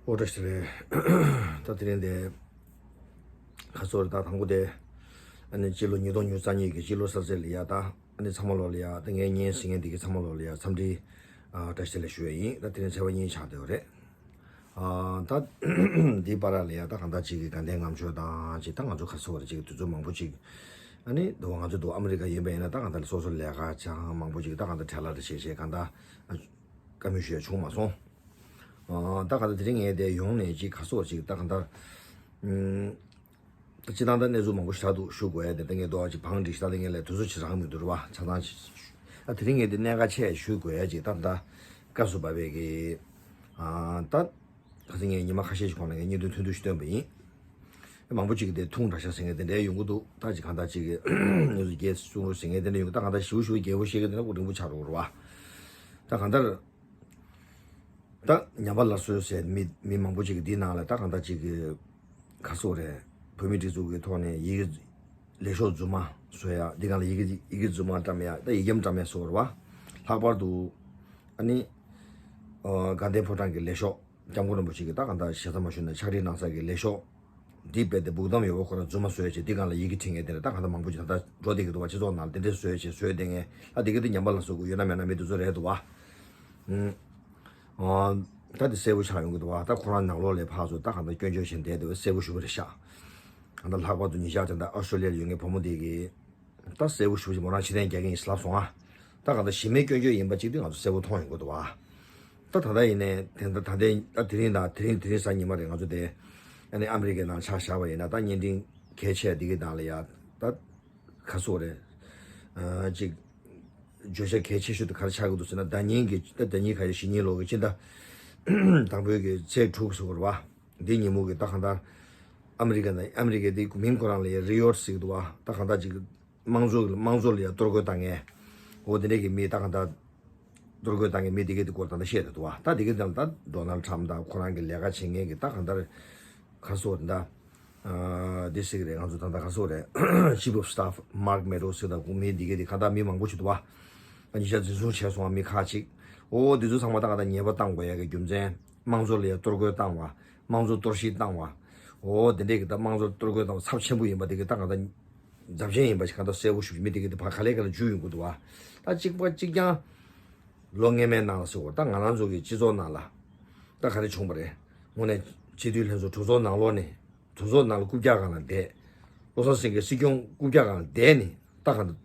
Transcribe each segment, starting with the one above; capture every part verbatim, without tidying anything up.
ཨོ་བཀྲ་ཤིས་བདེ་ལེགས། ད་དེ་རིང་དེ་ཁ་སོར་ད་དང་པོ་དེ་ཨ་ནི་སྤྱི་ལོ་ཉིས་སྟོང་ཉི་ཤུ་རྩ་གཉིས་ཀྱི་སྤྱི་ལོ་གསར་ཚེས་ལ་ཡ་ད་ཨ་ནི་ཚང་མ་ལོ་ལ་ཡ་ད་ངས་བརྙན་ཟིན་མཁན་དེ་གི་ཚང་མ་ལོ་ལ་ཡ་འཚམས་འདྲི་ཨ་བཀྲ་ཤིས་བདེ་ལེགས་ཞུ་ཡ་ཡིན། ད་དེ་རིང་ཚེས་པ་གཉིས་ཆགས་བསྡད་ཡོད་རེད། ཨ་ད་འདི་བར་ལ་ཡ་ད་གང་ལྟར་ཅིག་གི་དགའ་ལྡན་ལྔ་མཆོད་དང་ཅིག་ད་ང་ཚོ་ཁ་སོར་ཅིག་དུས་ཚོད་མང་པོ་ཅིག་ཨ་ནི་དུ་ང་ཚོ་དུ་ཨ་མི་རི་ཀ་ཡིན་པ་ཡིན་ན་ད་གང་ལྟར་སོ་སོ་ལས་ཀ་ཅང་མང་པོ་ཅིག་ད་གང་ལྟར་བྲེལ་བ་རེ་བྱས་བྱས་གང་ལྟར་བཀའ་མོལ་ཞུ་ཡ་བྱུང་མ་སོང་། ཨ་ད་ག་ད་དེ་རིང་ངས་དེ་ཡོང་ནས་ཅིག་ག་སོགས་ཅིག་ད་ག་ད་ཨུམ། ད་སྤྱི་བཏང་ད་གནས་ཚུལ་མང་པོ་ཞིག་ད་འདུག་ཞུ་དགོས་ཡ་དེ་ད་ངས་དོ་ཅིག་བང་སྒྲིག་ཞིག་ད་ལས་ངས་ལས་དུས་ཚོད་ཅིག་རག་མི་འདུག་རེད་བ། ཆ་ཚང་ཅིག་ད་དེ་རིང་ངས་དེ་གནད་འགག་ཆེ་ཞུ་དགོས་ཡ་ཅིག་ད་ད་སྐབས་སུ་བབས་པའི་གི་ཨ་ད་ག་ཚོད་ངས་ཉི་མ་ཁ་ཤས་ཤིག་གོང་ལ་ངས་བརྙན་ཐུང་ཐུང་ཐུང་ཞིག་བཏོན་པ་ཡིན། མང་པོ་ཅིག་གིས་དེ་ཐུང་དྲགས་ཤག་ཟེར་མཁན་དེ་འདྲའི་ཡོང་གི་འདུག་ད་ཅིག་གང་ལྟར་ཅིག་གི་ངེད་ཚོ་རྒྱལ་སྲུང་རོགས་ཟེར་མཁན་དེ་འདྲ་ཡོང་གི་ད་གང་ལྟར་ཞིབ་ཞིབ་རྒྱལ་པོ་བཤད་མཁན་དེ་འདྲ་ཁོ་རིང་པོ་ཆགས་འགྲོ་གི་རེད་བ། ད་གང་ལྟར་ད་ཉམས་པ་སླར་གསོ་ཟེར་མི་མི་མང་པོ་ཅིག་གིས་འདིའི་ནང་ལ་ད་གང་ལྟར་ཅིག་གི་ག་སོགས་རེད། བོད་མི་སྒྲིག་འཛུགས་ཀྱི་ཐོག་ནས་ཡི་གེ་ལས་ཤོག་རྫུན་མ་བཟོ་ཡ་འདི་གང་ལ་ཡི་གེ་ཡི་གེ་རྫུན་མ་བཀྲམ་ཡ་ད་ཡིག་སྐྱོན་བཀྲམ་ཡ་སོགས་རེད་བ། ལྷག་པར་དུ་ཨ་ནི་ཨ་དགའ་ལྡན་ཕོ་བྲང་གི་ལས་ཤོག་སྐྱབས་མགོན་རིན་པོ་ཆེ་གིས་ད་གང་ལྟར་ཞེ་ས་མ་ཞུས་ན་ཕྱག་བྲིས་གནང་ས་གི་ལས་ཤོག་འདི་རྦད་དེ་སྦུག་དམ་ཡོད་པ་ཁོ་རང་རྫུན་མ་བཟོས་བྱས་འདི་སྒང་ལ་ཡི་གེ་བྲིས་མཁན་དེ་འདྲ་ད་གང་ལྟར་མང་པོ་ཅིག་ད་ལྟ་འགྲོ་བསྡད་ཀྱི་འདུག་བ། སྤྱི་ཚོགས་ནང་ལ་དེ་འདྲས་བཟོས་བྱས་བཟོས་བསྡད་མཁན་ཨ་འདི་གི་འདི་ཉམས་པ་སླར་གསོ་དགོས་ཡོད་ན་མེད་ན་མི་འདི་ཚོ་རེད་འདུག་བ། ཨུམ། ཨ་ད་འདི་གསལ་པོ་ཆགས་ཡོང་གི་འདུག་བ། ད་ཁོ་རང་ནང་ལོགས་ལ་ཕར་ཚུར་ད་གང་ལྟར་སྐྱོན་བརྗོད་བྱས་བསྡད་འདུག་བ། གསལ་པོ་ཞུ་བ་རེད་ཤག་ད་ལྷག་པར་དུ་ཉེ་ཆར་དེ་འདྲ་ཨོ་སི་ཀྲོ་ལི་ཡ་ལ་ཡོད་མཁན་བུ་མོ་དེ་གིས། ད་གསལ་པོ་ཞུ་བཞིན་མོ་རང་ཕྱི་ཐན་རྒྱག་གིན་ཡིན་ལབ་སོང་ཨ། ད་གང་ལྟར་གཞི་མེད་སྐྱོན་བརྗོད་ཡིན་པ་གཅིག་དེ་ང་ཚོ་གསལ་པོ་མཐོང་ཡོང་གི་འདུག་བ། ད་ད་ལྟ་ཡིན་ནའི་དེ་ད་ད་ལྟའི་ད་དེ་རིང་དང་དེ་རིང་དེ་རིང་གཟའ་ཉི་མ་རེད། ང་ཚོ་དེ་ཨ་ནི་ཨ་མི་རི་ཀའི་ནང་ཆ་བཞག་པ་ཡིན་ན་ད་བརྙན་འཕྲིན་གལ་ཆེ་འདི་གི་ནང་ལ་ཡ་ད་ག་སོགས་རེད། ཨ་ཅིག་བརྗོད་བྱ་གལ་ཆེ་ཤོས་དེ་ག་རེ་ཆགས་ཀྱི་འདུག་ཟེར་ན་ཟླ་ཉིན་གྱི་ད་ཟླ་ཉིན་ག་ཡོད་གཞེས་ཉིན་ལོ་གི་སྤྱི་ཟླ་དང་པོའི་གི་ཚེས་དྲུག་ཟེར་བ་རེད་བ། འདི་ཉིན་མོ་གི་ད་གང་ལྟར་ཨ་མི་རི་ཀ་ནང་ཨ་མི་རི་ཀའི་འདི་མིང་ཁོ་རང་ལ་ཡ་རི་ཡོ་ཊི་ཟེར་གི་འདུག་བ། ད་གང་ལྟར་ཅིག་དམངས་གཙོ་དམངས་གཙོ་ལ་ཡ་གཏོར་རྒོལ་བཏང་མཁན། འོ་དེ་འདྲས་ཀྱི་མི་ད་གང་ལྟར་གཏོར་རྒོལ་བཏང་མཁན་མི་དེ་གས་དེ་སྐོར་ད་ལྟ་བཤད་བསྡད་འདུག་བ། ད་དེ་གས་དེ་ལ་ད་ཌོ་ནལ་ཊམ་དང་ཁོ་རང་གི་ལས་ཀ་བྱེད་མཁན་གྱི་ད་གང་ལྟར་ག་སོགས་ད་ཨ་དེ་ཟེར་གི་རེད། ང་ཚོ་ད་ལྟ་ག་སོགས་རེད། Chief of Staff Mark Meadows ཟེར་ད་ཁོ་མི་དེ་གས་དེ་གང་ལྟར་མི་མང་པོ་ཞིག་འདུག་བ། ད་ཉེ་ཆར་འཛིན་བཟུང་བྱས་སོང་བ་མི་ཁག་ཅིག་འོ་དེ་ཚོ་ཚང་མ་ད་གང་ལྟར་ཉེས་པ་བཏང་དགོས་ཡ་གི་རྒྱུ་མཚན། དམངས་གཙོ་ལ་ཡ་གཏོར་རྒོལ་བཏང་བ། དམངས་གཙོ་གཏོར་བཤིག་བཏང་བ། འོ་དེ་འདྲས་ཀྱི་ད་དམངས་གཙོ་གཏོར་རྒོལ་བཏང་བ་ཚབས་ཆེན་པོ་ཡིན་པ་དེ་གི་ད་གང་ལྟར་རྫབ་ཆེན་ཡིན་པ་ཞིག་གང་ལྟར་གསལ་པོ་ཞིག་མི་དེ་གི་དེ་ཕར་ག་ལེ་ག་ལེ་འཇུས་ཡོང་གི་འདུག་བ། ད་གཅིག་པ་གཅིག་རྐྱང་ལོ་སྔོན་མའི་ནང་ལ་ཟེར་བ་ད་ང་རང་ཚོ་གི་སྤྱི་ཚོགས་ནང་ལ་ད་ག་རེ་བྱུང་བ་རེད། དངོས་གནས་སྤྱི་འཐུས་ལྷན་ཚོགས་གྲོས་ཚོགས་ནང་ལོགས་ནས་གྲོས་ཚོགས་ནང་ལ་རྐུབ་བཀྱག་སྒང་ལ་བསྡད། བློ་བཟང་སེང་གེ་སྲིད་སྐྱོང་རྐུབ་བཀྱག་སྒང་ལ་བསྡད་ནས་ད་གང་ལྟར།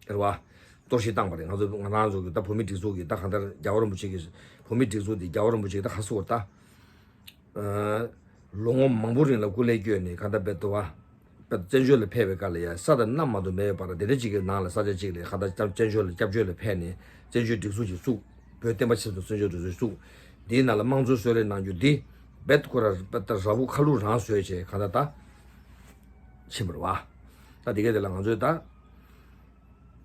རེད་བ། གཏོར་བཤིག་བཏང་པ་རེད། ང་ཚོ་ང་རང་ཚོ་གི་ད་བོད་མི་སྒྲིག་འཛུགས་ཀྱི་ད་གང་ལྟར་རྒྱལ་བ་རིན་པོ་ཆེ་གི་བོད་མི་སྒྲིག་འཛུགས་འདི་རྒྱལ་བ་རིན་པོ་ཆེ་གི་ད་ཧ་སོ་བར་ད། ཨ་ལོ་ངོ་མང་པོ་རིང་ལ་སྐུ་ལས་བསྐྱོན་ནས་གང་ལྟར་བེད་དོ་བ། བེད་བཙན་བྱོལ་ལ་ཕེབས་པའི་སྐབས་ལ་ཡ་ས་དང་གནམ་མ་གཏོགས་མེད་པའི་བར་དེ་འདྲ་ཅིག་གི་ནང་ལ་ས་ཆ་ཅིག་ལ་གང་ལྟར་བཙན་བཙན་བྱོལ་ལ་སྐྱབས་བཅོལ་ལ་ཕེབས་ནས་བཙན་བྱོལ་སྒྲིག་འཛུགས་ཅིག་བཙུགས། བོད་བསྟན་པ་ཆེད་དུ་བཙན་བྱོལ་སྒྲིག་འཛུགས་བཙུགས། འདིའི་ནང་ལ་དམངས་གཙོ་གསོལ་རས་གནང་རྒྱུ་འདི་བེད་ཁོ་ར་བེད་ད་ར་བུ་ཁ་ལུ་རང་བཟོས་བྱས་གང་ལྟར་ད། ཕྱིན་པ་རེད་བ། ད་དེ་ག་དེ་ལ་ང་ཚོས་ད།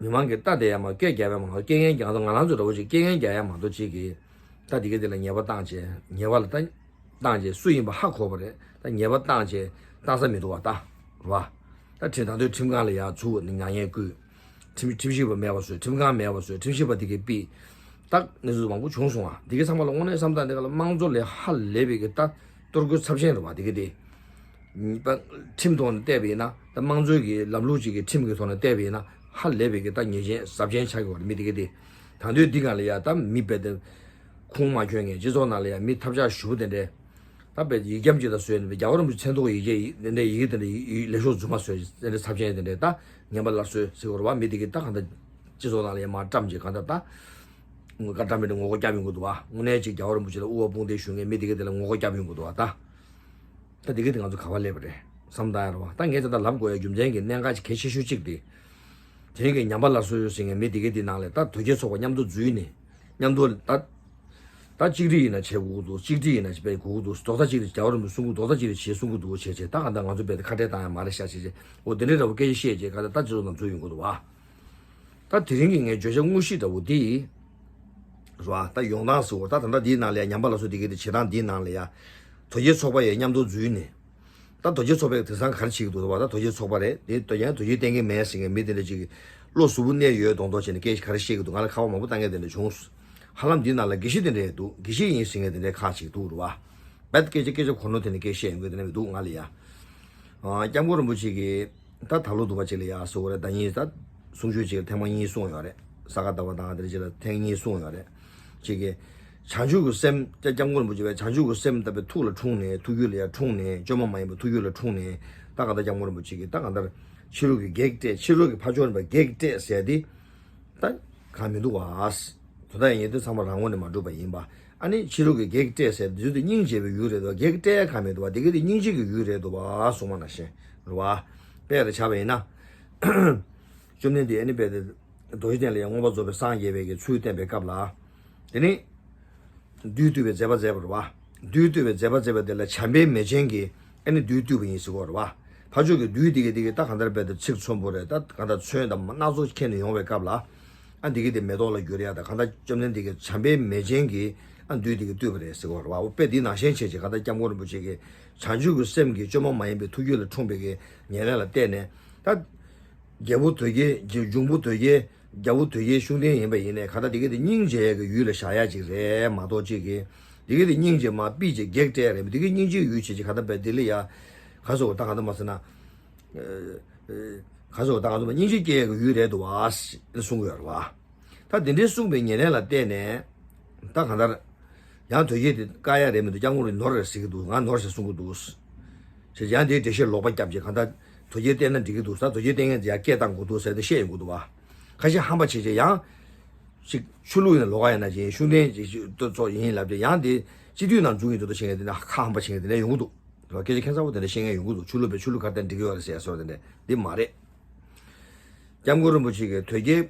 མི་མང་གི་ལྟ་བསྡད་ཡ་མ་སྐད་རྒྱག་ཡ་མ་གཏོགས་རྐྱེན་ངན་རྒྱག་ང་ཚོ་ང་རང་ཚོ་འདྲ་བོ་ཅིག་རྐྱེན་ངན་རྒྱག་ཡ་མ་གཏོགས་ཅིག་གིས་ད་དེ་ག་དེ་ལ་ཉེས་པ་བཏང་བྱས་ཉེས་པ་ལ་ད་བཏང་བྱས་སུ་ཡིན་པ་ཧ་གོ་བ་རེད། ད་ཉེས་པ་བཏང་བྱས་བཏང་ས་མི་འདུག་བ་ད་རེད་བ། ད་ཁྲིམས་ད་དུང་ཁྲིམས་ཁང་ལ་ཡ་ཚུར་ནི་མྱ་ངན་བསྐུལ། ཁྲིམས་ཁྲིམས་ཞིབ་པ་མེད་པ་བཟོས། ཁྲིམས་ཁང་མེད་པ་བཟོས། ཁྲིམས་ཞིབ་པ་དེ་གས་ཕུད། ད་གནས་ཚུལ་མང་པོ་བྱུང་སོང་ཨ། དེ་གས་ཚང་མ་ལ་དངོས་གནས་བསམ་སྟངས་དེ་ག་ལ་དམངས་གཙོ་ལས་ཧ་ལས་པའི་གི་ད་གཏོར་རྒོལ་ཚབས་ཆེན་རེད་བ་དེ་གས་དེ། ཁྲིམས་ཐོག་ནས་བལྟས་པ་ཡིན་ན་ད་དམངས་གཙོའི་གི་ལམ་ལུགས་ཅིག་གི་ཁྲིམས་ཀྱི་ཐོག་ནས་བལྟས་པ་ཡིན་ན་ཧ་ལས་པའི་གི་ད་ཉེས་ཅན་ཟབ་ཅན་ཆགས་ཀྱི་བ་རེད་མི་དེ་གས་དེ། ད་དུང་འདི་ག་ལ་ཡ་ད་མི་རྦད་དེ་ཁུངས་མ་འཁྱོལ་མཁན་སྤྱི་ཚོགས་ནང་ལ་ཡ་མི་ཐབས་ཆག་ཞུ་དེ་འདྲས། ད་རྦད་ཡིག་སྐྱམ་ཅིག་ད་བཟོས་ནས་རྒྱལ་བ་རིན་པོ་ཆེ་མཚན་ཐོགས་ཡི་གེ་དེ་འདྲས་ཡི་གེ་དེ་འདྲས་ལས་ཤོག་རྫུན་མ་བཟོས་དེ་འདྲས་ཚབས་ཆེན་དེ་འདྲས་ད་ཉམས་པ་སླར་གསོ་ཟེར་བ་རེད་བ། མི་དེ་གི་ད་གང་ལྟར་སྤྱི་ཚོགས་ནང་ལ་ཡ་མར་བཀྲམ་ཅིག་གང་ལྟར་ད་ངོ་བཀའ་བཀྲམ་མི་འདྲ་ངོ་རྒོལ་བརྒྱབ་ཡོང་གི་འདུག་བ། དངོས་གནས་ཅིག་རྒྱལ་བ་རིན་པོ་ཆེ་ལ་དབུ་བ་དཔུང་འདེགས་ཞུ་མཁན་མི་དེ་གི་དེ་ལ་ངོ་རྒོལ་བརྒྱབ་ཡོང་གི་འདུག་བ་ད། ད་དེ་གི་དེ་ང་ཚོ་ག་བ་སླེབས་པ་རེད་བསམ་བཏང་ཡ་རེད་བ། ད་ངས་ད་ལྟ་ལབ་དགོས་ཡ་རྒྱུ་མཚན་གྱི་གནད་འགག་གལ་ཆེ་ཤོས་གཅིག་དེ། དེ་རིང་གི་ཉམས་པ་སླར་གསོ་ཡོད་ཟེར་མཁན་མི་དེ་གའི་དེ་ནང་ལས་ད་དོལ་རྒྱལ་ཚོགས་པ་མཉམ་དུ་འཛུལ་ནས་མཉམ་དུ་ད་ད་གཅིག་སྒྲིལ་ཡིན་ན་བྱེད་དགོས་ཀྱི་འདུག་གཅིག་སྒྲིལ་ཡིན་ན་བྱེད་དགོས་ཀྱི་འདུག་རྡོག་རྩ་གཅིག་ཏུ་རྒྱལ་བ་རིན་པོ་གསུང་གི་རྡོག་རྩ་གཅིག་ཏུ་བྱེད་གསུང་གི་འདུག་བྱས་བྱས་ད་ག་ད་ང་ཚོ་རྦད་དེ་ཁ་བྲལ་བཏང་ཡ་མ་རེད་ཤག་བྱས་བྱས་འོ་དེ་འདྲའི་འདྲ་བོ་སྐད་ཆ་བཤད་བྱས་ག་ད་ད་སྤྱི་ཚོགས་ནང་འཛུལ་ཡོང་གི་འདུག་བ། ད་དེ་རིང་གི་ངའི་བརྗོད་བྱ་དངོས་གཞི་འདྲ་བོ་འདི་རེད་བ། ད་ཡོང་སྟངས་ཟེར་བ་ད་ད་ལྟ་འདིའི་ནང་ལ་ཡ་ཉམས་པ་སླར་གསོ་འདི་གའི་དེ་བྱེད་སྟངས་འདིའི་ནང་ལ་ཡ་དོལ་རྒྱལ་ཚོགས་པ་ཡ་མཉམ་དུ་འཛུལ་ནས། ད་དོལ་རྒྱལ་ཚོགས་པས་དེང་སང་ག་རེ་བྱེད་ཀྱི་འདུག་བ། ད་དོལ་རྒྱལ་ཚོགས་པ་རེད་དེ་དོལ་རྒྱལ་དོལ་རྒྱལ་བསྟེན་གྱི་མེད་ཟེར་མཁན་མི་དེ་འདྲ་ཅིག་གིས་བློ་གཟུ་བོ་གནས་ཡོད་མདོག་མདོག་བྱས་ནས་སྐད་ཆ་ག་རེ་བཤད་ཀྱི་འདུག་ང་ལ་ཁ་པར་མང་པོ་བཏང་མཁན་དེ་འདྲ་བྱུང་། ཧ་ལམ་འདིའི་ནང་ལ་དགེ་བཤེས་དེ་འདྲ་འདུག་དགེ་བཤེས་ཡིན་ཟེར་མཁན་དེ་འདྲ་ཁག་ཅིག་འདུག་རེད་བ། བད་སྐད་ཆ་སྐད་ཆ་གོ་ནོ་དེ་ནི་སྐད་བཤད་ཡོང་གི་དེ་ནི་མི་འདུག་ང་ལ་ཡ། ཨ། སྐྱབས་མགོན་རིན་པོ་ཆེ་གིས་ད་ད་ལོ་འདུག་པ་ཅིག་ལ་ཡ་ཟེར་བ་རེད། ཟླ་ཉིན་ད་གསུང་ཆོས་ཅིག་ཐེངས་མ་གཉིས་གསུངས་ཡོད་རེད། ས་ག་ཟླ་བ་དང་དེ་ཅིག་ལ་ཐེངས་གཉིས་གསུངས་ཡོད་རེད། ཅིག་གིས་བྱང་ཆུབ་ཀྱི་སེམས་སྐྱབས་མགོན་རིན་པོ་ཆེ་བས་བྱང་ཆུབ་ཀྱི་སེམས་ལྟ་བུའི་ཐུགས་ལ་འཁྲུངས་ནས་ཐུགས་རྒྱུད་ལ་ཡ་འཁྲུངས་ནས་བཅོས་མ་མ་ཡིན་པ་ཐུགས་རྒྱུད་ལ་འཁྲུངས་ནས་ད་གང་ལྟར་སྐྱབས་མགོན་རིན་པོ་ཆེ་གིས་ད་གང་ལྟར་ཕྱི་རོལ་གྱི་བགེགས་བསྐྲད་ཕྱི་རོལ་གྱི་ཕ་ཕྱོགས་རིམ་པ་བགེགས་བསྐྲད་ཟེར་ཏེ། ད་གང་མི་འདུག་བ། དོན་དག་ཡིན་དེ་ཚང་མ་རང་ངོས་ནས་མ་གྲུབ་པ་ཡིན་པ། ཨ་ནི་ཕྱི་རོལ་གྱི་བགེགས་བསྐྲད་ཟེར་དུས་དེ་སྙིང་རྗེ་བའི་ཡུལ་རེད་འདུག་བ། བགེགས་བསྐྲད་གང་མི་འདུག་བ། དེ་ག་དེ་སྙིང་རྗེ་གི་ཡུལ་རེད་འདུག་བ་གསུངས་པ་ནང་བཞིན་རེད་བ། དཔེ་རེ་ཆགས་པ་ཡིན་ན། བཅོམ་ལྡན་འདས་ཨ་ནི་དཔེ་དེ་རྡོ་རྗེ་གདན་ལ་ཡང་མངོན་པར་རྫོགས་པའི་སངས་རྒྱས་པའི་གི་ཚུལ་བསྟན་པའི་སྐབས་ལ། དེ་ནི། བདུད་བཏུལ་བའི་མཛད་པ་མཛད་པ་རེད་བ། བདུད་བཏུལ་བའི་མཛད་པ་མཛད་པ་དེ་ལ་བྱམས་པའི་མེ་ཅན་གྱིས་ཨ་ནི་བདུད་བཏུལ་བ་ཡིན་ཟེར་གོ་རེད་བ། ཕར་ཕྱོགས་ཀྱི་བདུད་དེ་གི་དེ་གི་ད་གང་ལྟར་དཔེ་དེ་ཚིག་ཚོན་པོ་རེད། ད་གང་ལྟར་ཚོན་དང་སྣ་ཚོགས་ཁྱེར་ནས་ཡོང་བའི་སྐབས་ལ། ཨ་འདི་གི་དེ་མེ་ཏོག་ལ་འགྱུར་ཡ་ད་གང་ལྟར་བཅོམ་ལྡན་འདས་ཀྱི་བྱམས་པའི་མེ་ཅན་གྱིས་ཨ་བདུད་དེ་གི་བཏུལ་བ་རེད་ཟེར་གོ་རེད་བ། དཔེ་འདི་ནང་བཞིན་བྱས་ཀྱི་གང་ལྟར་སྐྱབས་མགོན་རིན་པོ་ཆེ་གི་བྱང་ཆུབ་ཀྱི་སེམས་ཀྱི་བཅོས་མ་མ་ཡིན་པའི་ཐུགས་རྒྱུད་ལ་འཁྲུངས་པའི་གི་ཉེར་ལེན་ལ་བརྟེན་ནས་ད། རྒྱལ་པོ་དོལ་རྒྱལ་འབྱུང་པོ་དོལ་རྒྱལ། རྒྱལ་པོ་དོལ་རྒྱལ་ཤུགས་ལྡན་ཡིན་པ་ཡིན་ནའི་ག་ད་དེ་ག་དེ་སྙིང་རྗེ་གི་ཡུལ་ལ་བཞག་ཡ་ཅིག་རེད་མ་གཏོགས་ཅིག་གི། དེ་ག་དེ་སྙིང་རྗེ་མ་ཕིགས་ཅིག་བགེགས་བསྐྲད་རེད་དེ་ག་སྙིང་རྗེའི་ཡུལ་བྱེད་ཅིག་ག་ད་བས་དེ་ལ་ཡ། ག་སོགས་ད་ག་ད་མ་ཟེར་ན། ག་སོགས་ད་ག་ད་མ་སྙིང་རྗེ་སྐྱེ་ཡ་གི་ཡུལ་རེད་འདུག་བ། གསུང་གི་ཡོད་རེད་བ། ད་དེ་འདྲའི་གསུངས་པའི་ཉེར་ལེན་ལ་བརྟེན་ནས། ད་གང་ལྟར། ཡང་དོལ་རྒྱལ་དེ་བཀག་ཡ་རེད་མི་འདུག་སྐྱབས་མགོན་རིན་ནོར་རེད་ཟེར་གི་འདུག་ང་ནོར་ཟེར་གསུང་གི་འདུག་ཞེས་ཡང་དེའི་འགྲེལ་བཤད་ལོག་པ་བརྒྱབ་རྗེས་གང་ལྟར་དོལ་རྒྱལ་བསྟེན་ན་འགྲིག་གི་འདུག་ས་དོལ་རྒྱལ་བསྟེན་མཁན་དེ་ཡང་སྐད་བཏང་དགོས་འདུག་ཟེར་ཏེ་བཤད་ཡོང་གི་འདུག་བ། ཁ་ཤས་ཧམ་པ་བྱས་རྗེས་ཡང་། ཅིག་ཆོས་ལུགས་ཡིན་ན་ལོགས་ཀ་ཡིན་ན་ཅིག་ཤུགས་ལྡན་ཅིག་ཏུ་ཚོགས་ཡིན་ལབ་རྗེས་ཡང་དེ་སྤྱི་འཐུས་ནང་འཛུལ་གི་འདུག་ཏུ་བཤད་མཁན་དེ་འདྲ་ཁ་ཧམ་པ་བྱེད་མཁན་དེ་འདྲ་ཡོང་གི་འདུག་སྐད་ཆ་ཁྱད་མཚར་པོ་དེ་འདྲ་བཤད་མཁན་ཡོང་གི་འདུག་ཆོས་ལུགས་པས་ཆོས་ལུགས་ག་རེ་བསྟན་འགྲིག་གི་ཡོད་རེད་ཟེར་ཡ་སོགས་དེ་འདྲ་འདི་མ་རེད། སྐྱབས་མགོན་རིན་པོ་ཆེ་གིས་དོལ་རྒྱལ་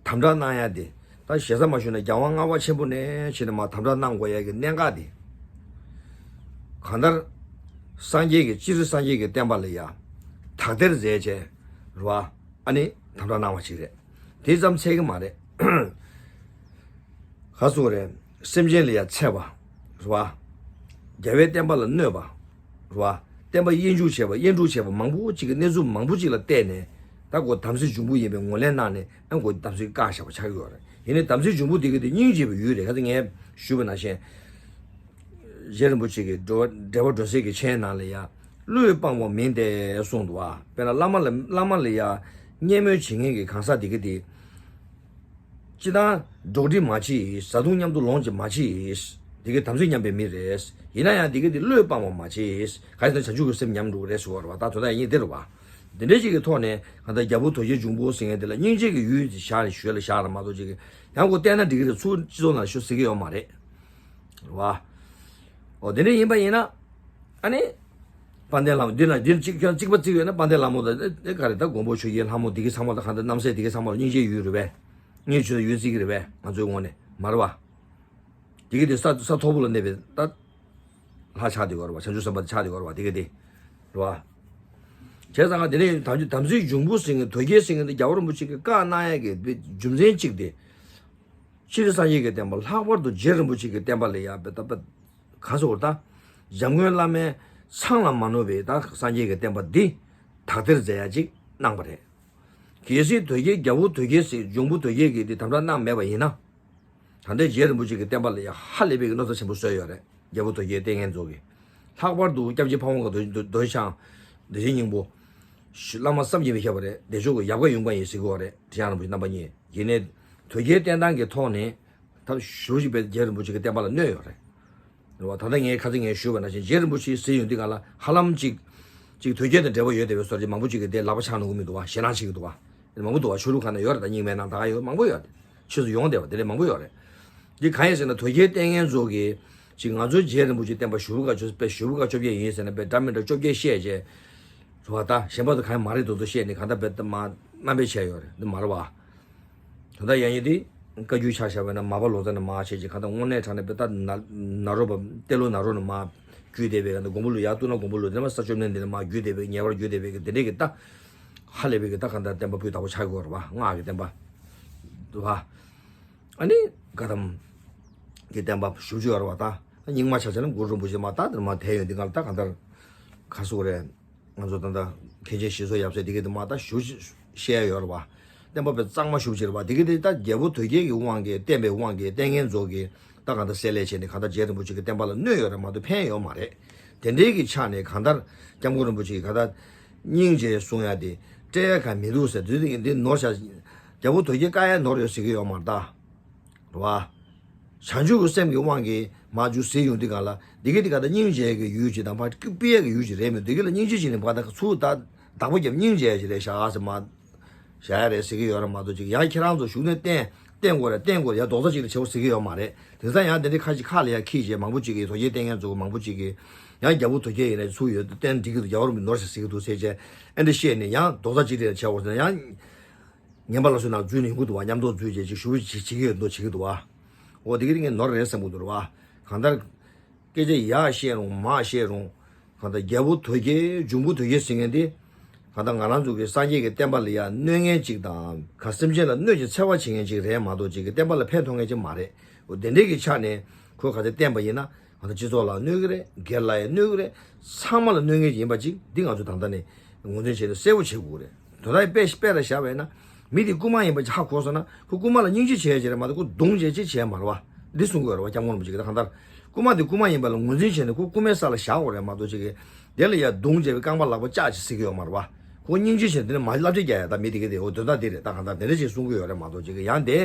དམ་དྲག་གནང་ཡ་དེ་ད་ཞེ་ས་མ་ཞུས་ན་རྒྱལ་དབང་ལྔ་པ་ཆེན་པོ་ནས་བྱས་ནས་མར་དམ་དྲག་གནང་དགོས་ཡ་གི་གནད་འགག་དེ་གང་ལྟར་སངས་རྒྱས་ཀྱི་སྤྱིར་སངས་རྒྱས་ཀྱི་བསྟན་པ་ལ་ཡ་དག་ཐེར་མཛད་བྱས་རེད་བ། ཨ་ནི་དམ་དྲག་གནང་བ་ཞིག་རེད། དེ་ཙམ་ཚད་ཀྱི་མ་རེད། ག་སོགས་རེད། སེམས་ཅན་ལ་ཡང་འཚེ་བ། རེད་བ། རྒྱལ་བའི་བསྟན་པ་ལ་གནོད་པ། རེད་བ། བསྟན་པ་དབྱེན་འཇུག་བྱས་པ་དབྱེན་དཀྲུག་བྱས་པ་མང་པོ་ཅིག་གི་གནས་ཚུལ་མང་པོ་ཅིག་ལ་བལྟས་ནས། ད་ཁོ་དམ་སྲི་འབྱུང་པོ་ཡིན་པའི་ངོས་ལེན་གནང་ནས་ཨ་ཁོ་དམ་སྲི་བཀག་བཞག་པ་ཆགས་ཀྱི་ཡོད་རེད། ཡིན་ནའི་དམ་སྲི་འབྱུང་པོ་དེ་གི་དེ་སྙིང་རྗེ་བའི་ཡུལ་རེད། ག་ཚོད་ངས་ཞུས་པ་ནང་བཞིན། རྗེ་རིན་པོ་ཆེ་གི་འགྲེལ་པ་འགྲེལ་པ་སྒྲོན་གསལ་གྱི་མཆན་ནང་ལ་ཡང་བློས་སྤང་བ་མིན་ཏེ་གསུངས་འདུག་བ། དཔེར་ན་བླ་མ་ལ་བླ་མ་ལ་ཡང་བརྙས་སྨོད་བྱེད་མཁན་གྱི་གང་ཟག་དེ་གི་དེ། སྤྱིར་བཏང་འགྲོགས་འདྲིས་མ་བྱེད། བཟའ་བཏུང་མཉམ་དུ་ལོངས་ཀྱི་མ་བྱེད། དེ་གའི་དམ་ཚིག་ཉམས་པའི་མི་རེད། ཡིན་ན་ཡང་དེ་གའི་དེ་བློས་སྤང་བ་མ་བྱེད། ག་ཡིན་ན་བྱང་ཆུབ་ཀྱི་སེམས་ཉམས་འགྲོ་གི་རེད་ཟེར་བ་རེད་བ། ད་དོན་དག་ཡིན་དེ་རེད་བ། དེ་འདྲའི་ཅིག་གི་ཐོག་ནས་གང་ལྟར་རྒྱལ་པོ་དོལ་རྒྱལ་འབྱུང་པོ་ཟེར་མཁན་དེ་ལ་སྙིང་རྗེ་གི་ཡུལ་དེ་བཞག་ནས་ཞུ་ཡ་ལ་བཞག་ར་མ་གཏོགས་ཅིག་གི་ཡང་ཁོ་བལྟས་ན་འགྲིག་གི་རེད། ཚུར་སྤྱི་ཚོགས་ནང་ཞུ་ཟེར་གི་ཡོད་མ་རེད། རེད་བ། འོ་དེ་འདྲ་ཡིན་པ་ཡིན་ན། ཨ་ནི། དཔལ་ལྡན་ལྷ་མོ་འདི་ན་འདིར་གཅིག་ཀྱང་གཅིག་པ་བརྩིགས་ཡོད་ན་དཔལ་ལྡན་ལྷ་མོ་དང་ཨེ་ག་རེ་ད་མགོན་པོ་ཆོས་རྒྱལ་ལྷ་མོ་འདི་གི་ཚང་མ་ལ་གང་ལྟར་རྣམ་སྲས་འདི་གི་ཚང་མ་ལ་སྙིང་རྗེའི་ཡུལ་རེད་པས། སྙིང་རྗེ་ཡུལ་བརྩི་གི་རེད་པས་ང་ཚོའི་ངོས་ནས་མ་རེད་བ། འདི་གི་དེ་ས་ས་མཐོ་པོ་ལ་གནས་པའི་ད། ལྷ་ཆགས་དེ་གོ་རེད་བ། བྱང་ཆུབ་སེམས་དཔའ་དེ་ཆགས་དེ་གོ་རེད་བ། འདི་གི་དེ། རེད་བ། བྱས་ཙང་ང་དེ་ནས་དམ་ཚིག་དམ་ཚིག་འབྱུང་པོ་ཟེར་མཁན་དོལ་རྒྱལ་ཟེར་མཁན་དེ་རྒྱལ་བ་རིན་པོ་ཆེ་གི་བཀའ་གནང་ཡ་གི་རྒྱུ་མཚན་གཅིག་དེ། སྤྱིར་སངས་རྒྱས་ཀྱི་བསྟན་པ་ལྷག་པར་དུ་རྗེ་རིན་པོ་ཆེ་གི་བསྟན་པ་ལ་ཡང་བའི་ད་པ། ག་སོགས་ད། འཇམ་མགོན་བླ་མའི་མཚང་ལ་མ་ནོར་བའི་ད་སངས་རྒྱས་ཀྱི་བསྟན་པ་འདི་དག་ཐེར་མཛད་ཡ་ཅིག་གནང་པ་རེད། གལ་སྲིད་དོལ་རྒྱལ་རྒྱལ་པོ་དོལ་རྒྱལ་ཟེར་འབྱུང་པོ་དོལ་རྒྱལ་གྱིས་འདི་དམ་དྲག་གནང་མེད་པ་ཡིན་ན། ད་ལྟའི་རྗེ་རིན་པོ་ཆེ་གི་བསྟན་པ་ལ་ཡང་ཧ་ལས་པའི་གནོད་འཚེ་ཆེན་པོ་བཟོས་ཡོད་རེད། རྒྱལ་པོ་དོལ་རྒྱལ་བསྟེན་མཁན་ཚོ་གིས། ལྷག་པར་དུ་སྐྱབས་རྗེ་ཕ་བོང་ཁ་རྡོ་རྡོ་རྗེ་འཆང་། བདེ་ཆེན་སྙིང་པོ། བླ་མ་བསམ་གྱིས་མི་ཁྱབ་པ་རེད། བདེ་མཆོག་གི་ཡབ་བཀའ་ཡུམ་བཀའ་ཡིན་ཟེར་གྱི་ཡོད་རེད། ཁྲི་བྱང་རིན་པོ་ཆེ་རྣམ་པ་གཉིས། ཡིན་ནའི། དོལ་རྒྱལ་བསྟེན་སྟངས་ཀྱི་ཐོག་ནས། ཐབས་ཞུ་ཞིག་པའི་རྗེ་རིན་པོ་ཆེ་གི་བསྟན་པ་ལ་གནོད་ཡོད་རེད། རེད་བ། ད་ལྟ་ངས་ཁ་ཚིག་ངས་ཞུས་པ་ནང་བཞིན་རྗེ་རིན་པོ་ཆེ་ཟེར་ཡོང་དུས་གང་ལ་ཧ་ལམ་ཅིག་ཅིག་དོལ་རྒྱལ་དང་འབྲེལ་བ་ཡོད་བསྡད་པའི་བཟོ་འདྲ་ཅིག་མང་པོ་ཅིག་གིས་དེ་ལག་པ་འཆང་གནང་གི་མི་འདུག་བ། ཞེད་སྣང་བྱེད་ཀྱི་འདུག་བ། དེ་མང་པོ་འདུག་བ། ཆོས་ལུགས་ཁག་ན་ཡོད་རེད། ད་རྙིང་མའི་ནང་ད་ག་ཡོད་མང་པོ་ཡོད་རེད། ཕྱིས་སུ་ཡོང་བསྡད་པ་དེ་འདྲ་མང་པོ་ཡོད་རེད། འདི་གང་ཡིན་ཟེར་ན་དོལ་རྒྱལ་བསྟེན་མཁན་ཚོ་གིས་ཅིག་ང་ཚོའི་རྗེ་རིན་པོ་ཆེའི་བསྟན་པ་ཞུ་བ་ག་ཆོས་པས་ཞུ་བ་ག་བཅོ་བརྒྱད་ཡིན་ཟེར་ན་པས་འདྲ་མི་འདྲ་བཅོ་བརྒྱད་བཤད་རྗེས། རེད་བ། ད་གཞན་པ་ཚོ་གང་ཡང་མ་རེད་དོ་དོ་བཤད་ནས་གང་ལྟར་པས་ད་མ་དམའ་འབེབས་བྱས་ཡོད་རེད། འདི་མ་རེད་བ། ད་ལྟ་ཡང་ཡིན་དེ། བཀའ་བརྒྱུད་ཆ་བཞག་པ་ཡིན་ན་མར་པ་ལོ་ཙཱ་ནས་མར་བྱས་ཀྱི་གང་ལྟར་དངོས་གནས་དྲང་གནས་པའི་ད་ན་ན་རོ་པ་ཏེ་ལོ་ན་རོ་ནས་མར་བརྒྱུད་བསྡད་པའི་གང་ལྟར་མགོན་པོ་ལུ་ཡར་གཏུག་ན་མགོན་པོ་ལུ་དེ་ནས་མར་ས་བཅོམ་ལྡན་འདས་ནས་མར་བརྒྱུད་བསྡད་པའི་ཉེ་བར་བརྒྱུད་བསྡད་པའི་གི་དེ་འདྲས་ཀྱི་ད་ཧ་ལས་པའི་གི་ད་གང་ལྟར་བསྟན་པ་སྤུས་དག་པོ་ཆགས་ཀྱི་ཡོད་རེད་བ། སྔགས་ཀྱི་བསྟན་པ་འདུག་བ། ཨ་ནི་ག་དམ་གྱི་བསྟན་པ་ཞུ་རྒྱུ་ཡོད་རེད་བ། ད་རྙིང་མ་ཆ་བྱས་ན་གུ་རུ་རིན་པོ་ཆེ་མར་ད་དེར་མར་དེད་ཡོང་དུས་གང་ལ་ད་གང་ལྟར་ག་སོགས་རེད། ང་ཚོ་ད་ལྟ་མཁན་ཆེན་ཞི་འཚོ་ཡབ་སྲས་དེ་གའི་དེ་མར་ད་ཞུ་བཤད་ཡོད་རེད་བ། བསྟན་པ་དཔེ་གཙང་མ་ཞུ་བྱེད་རེད་བ། དེ་གའི་དེ་ད་རྒྱལ་པོ་དོལ་རྒྱལ་གྱི་དབང་གིས་བསྟན་པའི་དབང་གིས་བསྟེན་མཁན་ཚོ་གིས་ ད་གང་ལྟར་བསྲེ་ལྷད་བྱས་ནས་གང་ལྟར་རྗེ་རིན་པོ་ཆེ་གི་བསྟན་པ་ལ་གནོད་ཡོད་རེད་མ་གཏོགས་ཕན་ཡོད་མ་རེད། དེ་འདྲའི་གི་ཆ་ནས་གང་ལྟར་སྐྱབས་མགོན་རིན་པོ་ཆེ་གིས་གང་ལྟར་སྙིང་རྗེ་གསུང་ཡ་དེ་སྤྲད་ཡ་གང་མི་འདུག་ཟེར་དུས་དེ་འདི་ནོར་བཞག་རྒྱལ་པོ་དོལ་རྒྱལ་བཀག་ཡ་ནོར་ཡོད་ཟེར་གི་ཡོད་མ་རེད་ད། རེད་བ། བྱང་ཆུབ་ཀྱི་སེམས་ཀྱི་དབང་གིས་མར་རྒྱུ་ཟེར་ཡོང་དུས་གང་ལ་འདི་གི་འདི་ག་ད་སྙིང་རྗེ་གི་ཡུལ་ཅིག་དང་ཕར་སྐུལ་སྤེལ་གི་ཡུལ་ཅིག་རེད་མི་འདུག་འདི་གི་ལ་སྙིང་རྗེ་ཅིག་ནས་བ་ད་ཚུར་ད་བདག་པོ་རྒྱབ་སྙིང་རྗེ་ཞིག་རེད་ཤག་ཟེར་མ་བྱ་ཡ་རེད་ཟེར་གི་ཡོད་རེད་མ་གཏོགས་ཅིག་ཡང་ཁྱེད་རང་ཚོ་བཞུགས་གནས་བརྟན་བརྟན་དགོས་རེད་བརྟན་དགོས་རེད་ཡ་རྡོག་རྩ་གཅིག་ལ་བྱེད་དགོས་ཟེར་གི་ཡོད་མ་རེད། དེང་སང་ཡང་དེ་འདྲའི་ཁ་ཅིག་ཁ་ལ་ཡ་ཁྱི་བྱས་མང་པོ་ཅིག་གིས་དོལ་རྒྱལ་བསྟེན་མཁན་ཚོ་མང་པོ་ཅིག་གིས་ཡང་རྒྱལ་པོ་དོལ་རྒྱལ་ཡིན་ན་ཚུར་ཡོད་བསྟེན་འགྲིག་གི་འདུག་རྒྱལ་བ་རིན་པོ་ཆེ་ནོར་ཞིག་ཟེར་གི་འདུག་ཟེར་བྱས་ཨེ་འདྲ་བཤད་ནས་ཡང་རྡོག་རྩ་གཅིག་སྒྲིལ་ལ་བྱེད་དགོས་ཟེར་ན་ཡང་ངན་པ་སླར་གསོའི་ནང་འཛུལ་ནས་ཡོང་གི་འདུག་བ། མཉམ་དུ་འཛུལ་བྱས་ཅིག་ཞུ་བ་ཅིག་བྱེད་ཀྱི་ཡོད་འདུག་བྱེད་ཀྱི་འདུག་བ། འོ་དེ་གི་རིང་ངས་ནོར་རེད་བསམ་གི་འདུག་རེད་བ། གང་ལྟར། སྐད་ཆ་ཡག་བཤད་རུང་མ་བཤད་རུང་། གང་ལྟར་རྒྱལ་པོ་དོལ་རྒྱལ་འབྱུང་པོ་དོལ་རྒྱལ་ཟེར་མཁན་དེ། གང་ལྟར་ང་རང་ཚོ་གི་སངས་རྒྱས་ཀྱི་བསྟན་པ་ལ་ཡང་གནོད་མཁན་ཅིག་དང་ག་སེམས་ཅན་ལ་གནོད་ཅིང་འཚེ་བ་བྱེད་མཁན་ཅིག་རེད་མ་གཏོགས་ཅིག་གི་བསྟན་པ་ལ་ཕན་ཐོགས་མཁན་ཅིག་མ་རེད། འོ་དེ་འདྲའི་གི་ཆ་ནས་ཁོས་ག་ཚོད་བསྟན་པ་ཡིན་ན་གང་ལྟར་སྤྱི་ཚོགས་ལ་གནོད་གི་རེད། སྒེར་ལ་ཡང་གནོད་གི་རེད། ཚང་མ་ལ་གནོད་མཁན་ཅིག་ཡིན་པ་ཅིག་འདི་ང་ཚོ་ད་ལྟ་ནས་ངོས་འཛིན་བྱས་ནས་གསལ་པོ་བྱེད་དགོས་རེད། དོན་དག་དཔེ་དཔེ་ར་བཞག་པ་ཡིན་ན། མི་དེ་རྐུན་མ་ཡིན་པ་ཅིག་ཧ་གོ་སོང་ན་ཁོ་རྐུན་མ་ལ་སྙིང་རྗེ་བྱས་ཡ་ཅིག་རེད་མ་གཏོགས་ཁོ་རྡུང་བྱས་ཅིག་བྱས་མ་རེད་བ། འདི་གསུང་གི་ཡོད་རེད་བ་སྐྱབས་མགོན་རིན་པོ་ཆེ་གིས་ད་གང་ལྟར། རྐུན་མ་དེ་རྐུན་མ་ཡིན་པ་ལ་ངོས་འཛིན་བྱས་ནས་ཁོ་རྐུན་མའི་ས་ལ་བཞག་དགོས་རེད་མ་གཏོགས་ཅིག་གི། དེ་ལ་ཡ་རྡུང་བྱས་པའི་རྐང་པ་ལག་པ་བཅག་ཅིག་ཟེར་གི་ཡོད་མ་རེད་བ། ཁོ་སྙིང་རྗེ་བྱས་དེ་ནས་མ་བསླབ་བྱ་རྒྱག་ཡ་ད་མི་དེ་གི་དེ་འོ་དོན་དག་དེ་རེད་ད་གང་ལྟར་དེ་འདྲ་ཅིག་གསུང་གི་ཡོད་རེད་མ་གཏོགས་ཅིག་གི་ཡང་དེ།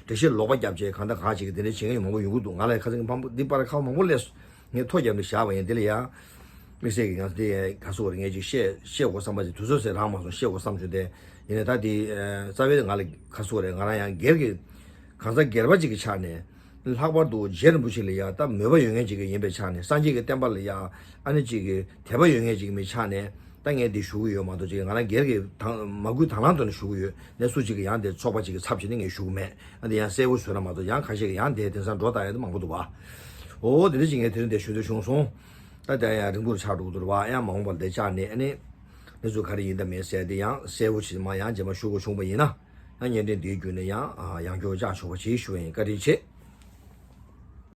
འགྲེལ་བཤད་ལོག་པ་རྒྱབ་བྱས་གང་ལྟར་གང་ཅིག་གི་དེ་འདྲ་བྱེད་མཁན་མང་པོ་ཡོང་གི་འདུག་ང་ལ་ཁ་སང་གི་ཕམ་པོ་འདི་པར་ཁ་བ་མང་པོ་སླེབས་སོང་། ངས་ཐོ་བརྒྱབ་ནས་བཞག་པ་ཡིན་དེ་ལ་ཡང་། དམིགས་བསལ་གྱི་ང་ཚོ་དེ་ག་སོ་རེ་ངས་ཅིག་བཤད་བཤད་དགོས་བསམ་པ་ཅིག་དུས་ཚོད་ཟེར་རག་མ་སོང་བཤད་དགོས་བསམ་བྱུང་སྟེ། ཡིན་ནའི་ད་དེ་རྩ་བའི་ང་ལ་ག་སོ་རེ་ང་རང་ཡང་སྒེར་གྱི་གང་ཟག་སྒེར་པ་ཅིག་གི་ཆ་ནས་ལྷག་པར་དུ་རྗེ་རིན་པོ་ཆེ་ལ་ཡང་ད་མོས་པ་ཡོད་མཁན་ཅིག་གི་ཡིན་པའི་ཆ་ནས་སངས་རྒྱས་ཀྱི་བསྟན་པ་ལ་ཡང་ཨ་ནི་ཅིག་གི་དད་པ་ཡོད་མཁན་ཅིག་གི་མི་ཆ་ནས་ད་ངས་འདི་ཞུ་གི་ཡོད་མ་གཏོགས་ཅིག་ང་རང་སྒེར་གྱི་དང་མ་བསྐུལ་དང་བླངས་ཐོག་ནས་ཞུ་གི་ཡོད་ནས་སུ་ཅིག་གི་ཡང་དེ་ཚོགས་པ་ཅིག་གི་ཚབ་བྱས་ནས་ངས་ཞུ་གི་མེད། ཨ་འདི་ཡང་གསལ་པོ་བཟོས་ན་མ་གཏོགས་ཡང་ཁ་ཤས་ཀྱི་ཡང་དེ་དེང་སང་འགྲོ་ད་ཡ་དེ་མང་པོ་འདུག་བ། འོ་དེ་འདྲ་ཅིག་ངས་དེ་རིང་དེ་ཞུ་འདོད་བྱུང་སོང་། ད་དེ་ཡང་རིང་པོར་ཆགས་འགྲོ་གི་འདུག་རེད་བ་ཡང་མ་འོངས་པར་དེ་བཅར་ནས་ཨ་ནི། གནས་ཚུལ་ག་རེ་ཡིན་དང་མིན་ཟེར་དེ་ཡང་གསལ་པོ་ཞིག་མ་ཡང་རྗེས་མ་ཞུ་དགོས་བྱུང་བ་ཡིན་ན། ཡང་བརྙན་འཕྲིན་འདིའི་བརྒྱུད་ནས་ཡང་ཡང་བསྐྱར་བཅར་ཆོག་པ་ཞིག་ཞུ་བ་ཡིན་བཀའ་དྲིན་ཆེ།